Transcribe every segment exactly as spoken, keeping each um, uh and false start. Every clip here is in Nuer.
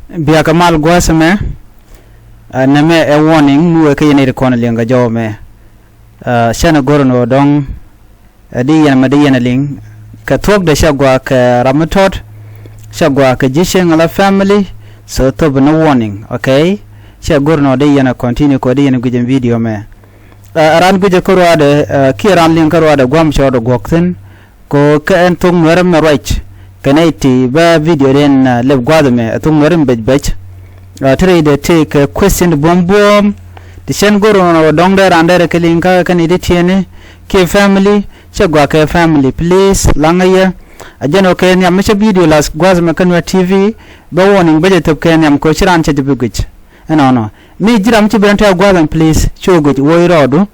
Biakä mal gua̱a̱th ɛmɛ. Ɛ, nɛmɛ ɛ warning mi wee kä yɛn iti kɔn liŋ kɛ jɔw ɛmɛ. Ɛ, cɛn ɛ go̱r ni ɣöö dɔ̱ŋ, ɛ, di yɛn ɛmɛ di yɛn ɛ liŋ kɛ thuɔ̱kdɛ, cɛ gɔaa kɛ ram mi tɔt, cɛ gɔaa kɛ ji̱ cieŋ ala family. So thop ni warning, okay? Cɛ go̱r ni ɣöö di yɛn ɛ continue kɛ ɣöö di yɛn ɛ guic ɛn video ɛmɛ. Ɛ, raan guic ɛ kä ruaadɛ, ɛ, kiɛ raan liŋ kä ruaadɛ gua̱a̱m cɛ rɔɔdɛ guɔ̱k thi̱n. Kɛ ɣöö kä ɛn thok Nuɛr ɛmɛ ruac kɛ nɛy ti bä video den, ɛ, lɛp gua̱a̱th ɛmɛ, ɛ, thok Nuɛr in bɛc bɛc. Ɛ, ti rɛydɛ tëëkɛ question buɔ̱m buɔ̱m. Ti cɛn go̱r ɣöö dɔ̱ŋ dee raan derɛ kɛ liŋ kä kɛn i̱ ti tiɛni kiɛ family, cɛ gɔaa kɛ family, please laŋä yɛ. Ɛ jɛn ɣöö kɛ nhiam mi cä video lath gua̱a̱th ɛmɛ kä Nuɛr T V, bä warning bä jɛ thöp kɛ nhiam kɛ ɣöö ci raan cɛ jɛ bi guic. Ɛnɔnɔ. Mi ji̱ ram ci ben tɛ̈ gua̱a̱th ɛmɛ, please, cu guic, woc rɔɔdu.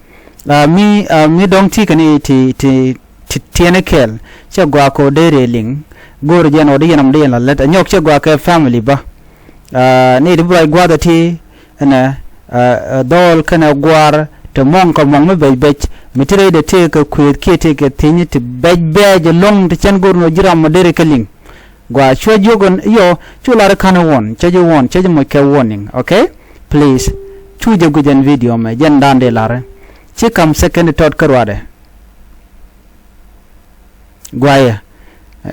Ɛ, mi, ɛ, mi dɔ̱ŋ ti kɛn i̱ ti, ti, ti, tiɛni kɛɛl. Cɛ gɔaa kɛ ɣöö dee rɛy liŋ. Go̱o̱r jɛn ɣöö di yɛn ram di yɛn la lät. Ɛ nyɔk cɛ gɔaa kɛ family bä. Ɛ, ni ti bi ruac gua̱a̱th ɛ ti, ɛnɛ, ɛ, ɛ, dhɔl kɛnɛ gua̱a̱r, ti muɔ̱ŋ kɛ muɔ̱ŋ mi bɛc bɛc. Mi ti rɛydɛ tëëkɛ kuëëth kiɛ tëëkɛ thi̱ny ti bɛc bɛc ɛlɔ̱ŋ ti cɛn go̱o̱r ni ɣöö ji̱ ram mɔ deri kɛ liŋ. Gua cuɛ jiök ɛn yɔ, cu lar i̱ ka̱n i̱ warn, cä ji̱ warn, cä ji̱ moc kɛ warning, okay? Please, cu jɛ guic ɛn video mɛ, jɛn dan dee la̱rä. Ci ka̱m second tɔt kä ruaadɛ. Gua yɛ.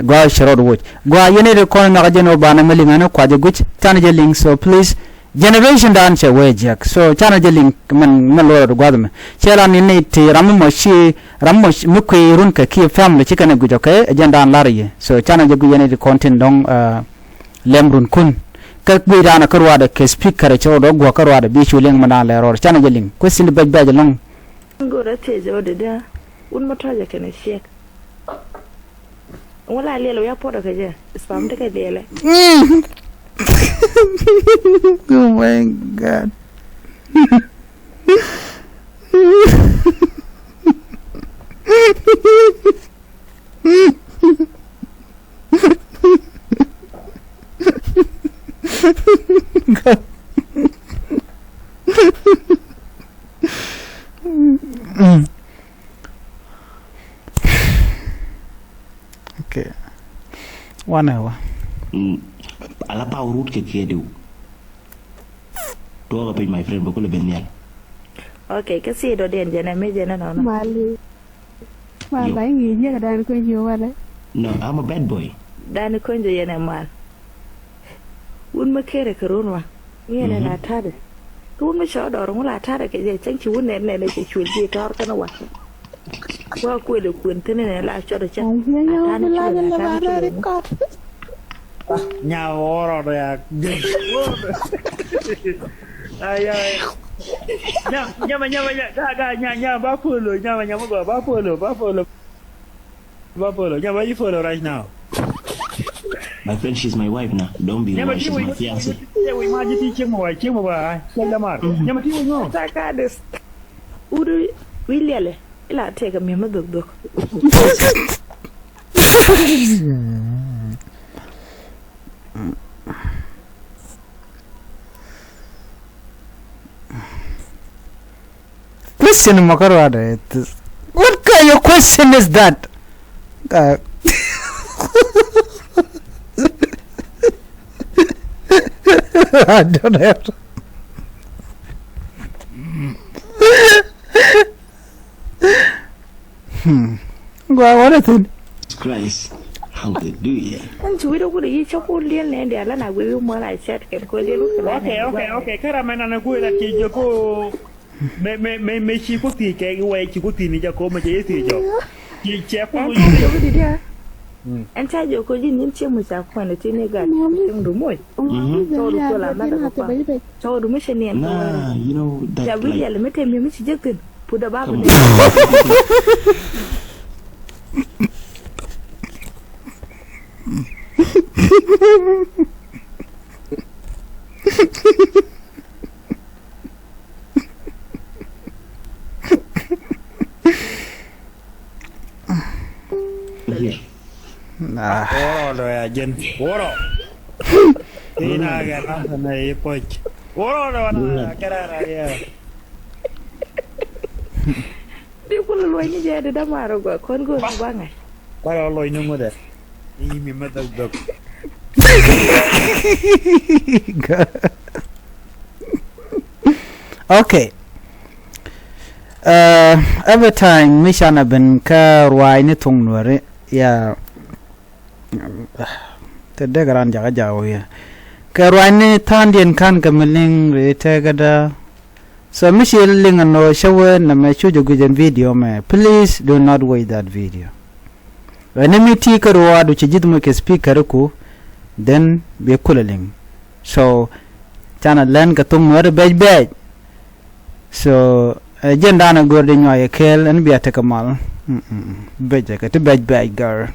Gua cɛ rɔɔd woc. Gua yɛn i̱ ri kɔn nhɔakä jɛn ɣöö banɛ mi liŋ ɛn i̱ kuac i̱ guic, canɛ jɛ liŋ, so please, generation dan cɛ wee jiäk. So canɛ jɛ liŋ mɛn, mɛn luɔrɛ di gua̱th mɛ. Cɛ la ni ni ti ram mi mɔ ci, ram mi mɔ mi kui̱ run kɛ kiɛ family ci kɛn ɛ guic, okay? Ɛ jɛn dan lar yɛ. So canɛ jɛ guic yɛn i̱ di kɔn tin dɔ̱ŋ, uh, lɛm run kun. Kä guic dan kä ruaadɛ kɛ speaker cɛ rɔ dɔ̱ guɔ kä ruaadɛ bi cu liŋ mɛ dan lɛ rɔɔd. Canɛ jɛ liŋ. Question di bɛc bɛc ɛlɔ̱ŋ. Go̱rɛ thiec ɣöö dee dee wun mɔ tɔ̱cɛ kɛnɛ ciek. Ŋu la liɛl wi̱i̱ a puɔ̱t ɔ kɛ jɛ spam tekɛ liɛlɛ. Mm. Oh my God. Okay. Wanɛ wa. Mm. Ala pa urut kɛ kɛ diw. Tuɔɔk a piny, my friend, bä kulɛ ben nhial. Okay, kä si dɔ den jɛn ɛ mi jɛn ɛ nɔnɔ. Mali. Mali, iŋi jiɛk dan kuny ji̱ walɛ. No, I'm a bad boy. Dan kuny ji̱ yɛn ɛ mal. Wun mi kerɛ kɛ run wa. Ŋiɛnɛ la ta̱rɛ. Kä wun mi cɔɔdɔr ŋu la ta̱rɛ kɛ jɛ cäŋ ci wun nɛn nɛn cɛ cuël ji̱ tɔ̱r kɛn wa. Wa kuël kuën thi̱n nɛ la cɔt cɛ. Nya wä rɔɔdɔ ya. Ay, ay. Nya, nya, nya, nya, ga, ga, nya, nya, ba polo, nya, nya, ba polo, ba polo. Ba follow. Nyama, you follow right now. My friend, she's my wife now. Don't be wrong. She's my fiancée. Nyama, ti wei, ti wei, ma ji ti chemo wa, chemo wa, chemo da mar. Nyama, ti wei, no. Takadis. Uru, wi liɛlɛ. Ila teka mi ma duk duk. Question mɔ kä ruaadɛ. What kind of question is that? Uh, I don't have to. Hmm. Gua wala thin. Christ. Hallelujah. Ɛn ci wi̱cdɛ wut a yi cä ku liɛl nɛ diaal la na wi̱i̱ wi̱i̱ muɔ̱n a cɛt kɛn kuɛ liɛl wut kɛ. Okay, okay, okay. Kä ram ɛn an a guël a ci jɛ ko. Mɛ, mɛ, mɛ, mɛ ci ku thiec kɛ wɛ ci ku thiec ni jɛ ko mɛ cɛ yɛ thiec jɔ. Ci cɛ ku ɛn ci jɛ ko di diɛ. Ɛn ca jɛ ko ji̱ nin ciɛ mu ca kuɛn ti ni gat. Cɛ mu du moc. Cɛ wä du kuɛ la mɛ kɛ kuɛ. Cɛ wä du mi cɛ ni ɛn kɛ wä. Nah, you know that. Ca wi̱i̱ liɛl mi te mi mi ci jɛ thin. Put the Bible there. Nah. Woro do ya jen. Woro. Ina ga na na yi poch. Woro do na kara ra ya. Di kul luɔ̱c ni jɛ di dämaar ɔ gɔaa kɔn go̱o̱r ni gua̱ŋɛ. Kɔn luɔ̱c ni ŋuɔ̱t ɛ. Ni mi mɛ dhɔk dhɔk. Okay. Uh, every time mi canɛ ben kä ruaacni thuŋ Nuäri, ya, te dek ran jakä jakä wi̱i̱ kɛ ruaacni tha̱a̱ŋdiɛn ka̱n kɛ mi liŋ ri tɛkädä. So mi ci liŋ ɛn ɣöö cä wee nɛmɛ cu jɛ guic ɛn video mɛ, please do not watch that video. Ɛ ni mi ti kä ruaadu ci ji̱th moc kɛ speaker ku, then bi kulɛ liŋ. So canɛ lɛn kɛ thuŋ Nuäri bɛc bɛc. So ɛ jɛn danɛ gör di nyuay ɛ kɛɛl ɛn bia tekɛ mal. Bɛc ɛ kɛ ti bɛc bɛc gör.